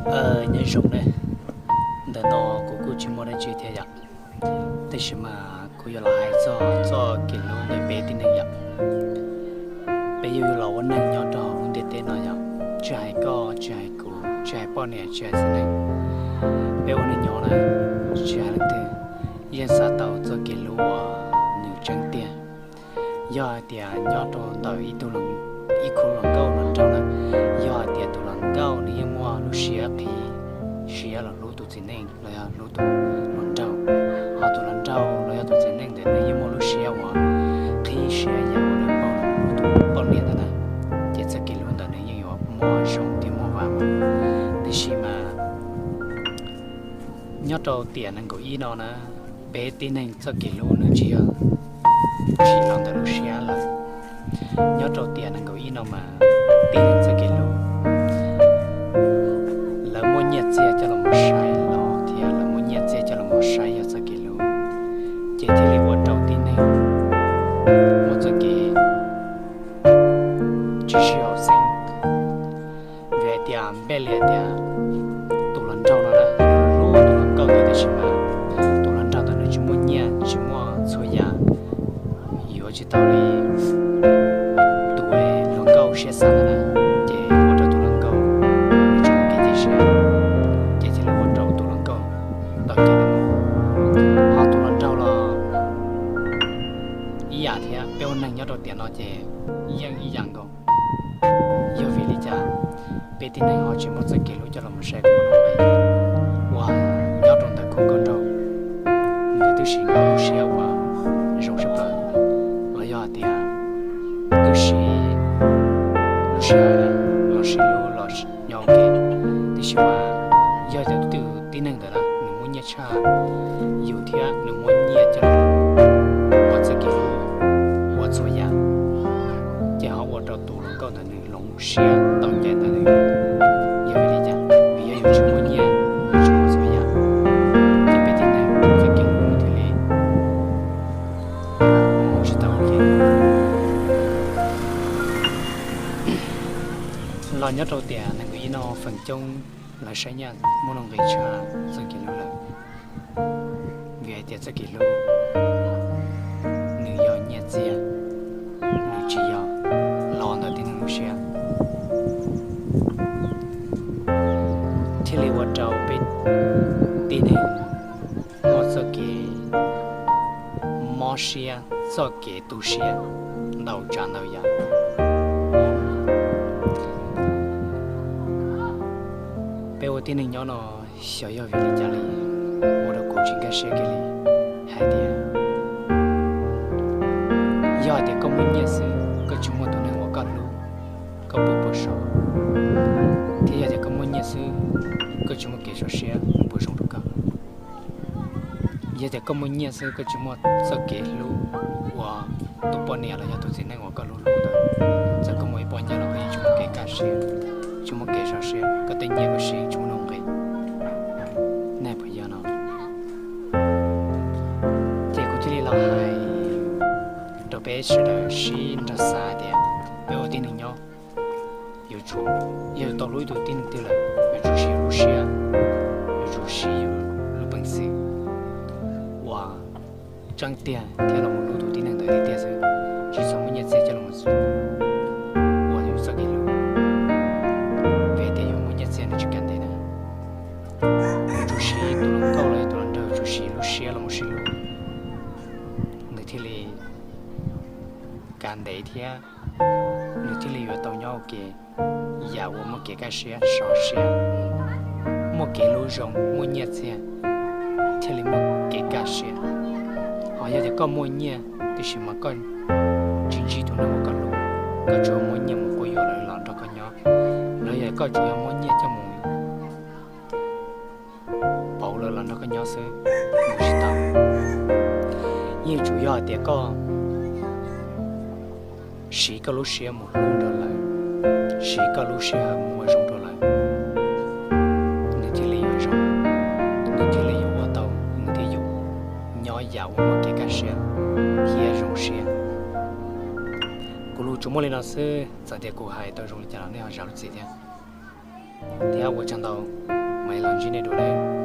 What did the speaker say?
Nyob zoo ne, ntawm no kuv kuj tsis muaj dab tsi thiab yom, tab sis mas kuv yuav los hais txog txoj kev hlub ntawm peb tib neeg yom. Peb yuav los ua neeg nyob rau hauv lub ntiaj teb no yom, tsis hais koj, tsis hais kuv, tsis hais poj niam, tsis hais txiv neej, peb ua neeg nyob na, tsis hais leej twg, yeej xav tau txoj kev hlub uas nws tseeb tiag. Yog hais tias nyob rau ntawm ib tug, ib khub hluas nkauj hluas nraug na, yog hais tias tus hluas nkauj nws yeej muaj lub siab qhib siab los hlub tus txiv neej los yog hlub tus hluas nraug, ho tus hluas nraug los yog tus txiv neej ntawd nws yeej muaj lub siab uas qhib siab yam uas nws paub los hlub tus poj niam ntawd na, ces txoj kev hlub ntawd nws yeej yuav muaj zoo thiab muaj vaj mas. Tiam sis mas nyob rau tiam nees nkaum ib no na, peb tib neeg txoj kev hlub nws tsis yog tsis los ntawm lub siab lawm. Nyob rau tiam nees nkaum ib no mas tib neeg txoj kev hlub, lawv muaj nyiaj txiag coj los mus saib los thiab lawv muaj nyiaj txiag coj los mus saib yog txoj kev hlub, ces thiaj li ua rau tib neeg muaj txoj kev tsis sib haum xeeb. Vim hais tias npej li hais tias tus hluas nraug no na, hlub tus hluas nkauj ntawd tab sis mas tus hluas nraug ntawd nws tsis muaj nyiaj tsis muaj txhua yam, yuav tsis tau li tus hluas nkauj siab xav ntawd na, ces ua rau tus hluas nkauj nws tsis muaj kev cia siab, ces thiaj li ua rau tus hluas nkauj tau cem. Ho tus hluas nraug los ib yam thiab, peb ua neeg nyob rau tiam no ces yeej ib yam nkaus. Yog vim li cas peb tib neeg ho tsis muaj txoj kev hlub coj los mus saib kuv ua nyob rau ntawm khub nkauj nraug, nkawd twb siv nkawd lub siab uas zoo siab plaws, los yog hais tias twb siv lub siab los sib hlub los nyob ua ke, tiam sis mas yog tias tus tib neeg ntawd na nws muaj nyiaj tshaj yus thiab nws muaj nyiaj coj los ua txoj kev hlub ua txhua yam, ces ho ua rau tus hluas nkauj ntawd nws hloov siab tau cem ntawd nws. Yog vim li cas? Vim yog yus tsis muaj nyiaj, yus tsis muaj txhua yam, ces peb tib neeg txoj kev hlub nws thiaj li mus tsis tau ua ke. Los nyob rau tiam nees nkaum ib no feem coob lawv saib nyiaj muaj nuj nqis tshaj txoj kev hlub lawm. Vim hais tias txoj kev hlub nws yog nyiaj txiag, nws tsis yog los ntawm tib neeg lub siab, thiaj li ua rau peb tib neeg muaj txoj kev mob siab, txoj kev tu siab ntau tsav ntau yam. Peb ua tib neeg nyob no xyov yog vim li cas li, ua rau kuv tsis nkag siab kiag li hais tias yog hais tias koj muaj nyiaj xwb koj tsis muaj tus neeg uas koj hlub, koj puas puas so? Thiab yog tias koj muaj nyiaj xwb koj tsis muaj kev so siab puas zoo rau koj? Yog tias koj muaj nyiaj xwb koj tsis muaj txoj kev hlub ua tus poj niam los yog tus txiv neej uas koj hlub hlub ntawd, txawm koj muaj ib pob nyiaj los koj yeej tsis muaj kev kaj siab, tsis muaj kev so siab, koj tej nyiaj koj siv tsis muaj nuj nqis. Nej puas yog no? Ces kuv thiaj li los hais rau peb sawv daws sib nrog xav tias peb ua tib neeg nyob, yuav tsum, yog yus tau hlub ib tug tib neeg twg lawm, yuav tsum siv yus lub siab, yuav tsum siv yus lub peev xwm ua tseeb tiag thiab los mus hlub tus tib neeg ntawd tiag tiag xwb, tsis txhob muaj nyiaj txiag coj los ua yus txoj kev hlub. Vim tias yus muaj nyiaj txiag nws tsis kam ntev na. Yuav tsum siv tus hluas nkauj los yog tus hluas nraug, yuav tsum siv lub siab los mus sib hlub, nws thiaj li kam ntev thiab nws thiaj li yuav tau nyob ua ke. Yam uas muaj kev kaj siab, so siab, muaj kev hlub zoo, muaj nyiaj txiag, thiaj li muaj kev kaj siab. Ho yog tias koj muaj nyiaj tiam sis mas koj tsis ntsib tus neeg uas koj hlub, koj tsuas muab nyiaj mus quab yuam lawv los nrog koj nyob, los yog koj tsuas yog muab nyiaj coj mus pauv lawv los nrog koj nyob xwb, mus tsis tau. Yeej tsuas yog hais tias koj siv koj lub siab mus hlub nrog lawv, siv koj lub sij hawm mus ua zoo nrog lawv, nws thiaj li yuav zoo, nws thiaj li yuav ua tau nws thiab yus nyob yam uas muaj kev kaj siab thiab zoo siab. Kuv lus tsuas muaj li no xwb, txawm tias kuv hais tau zoo li cas los nej ho zam lub txim thiab. Thiab ua tsaug ntau, mam los ntsib nej dua lawm.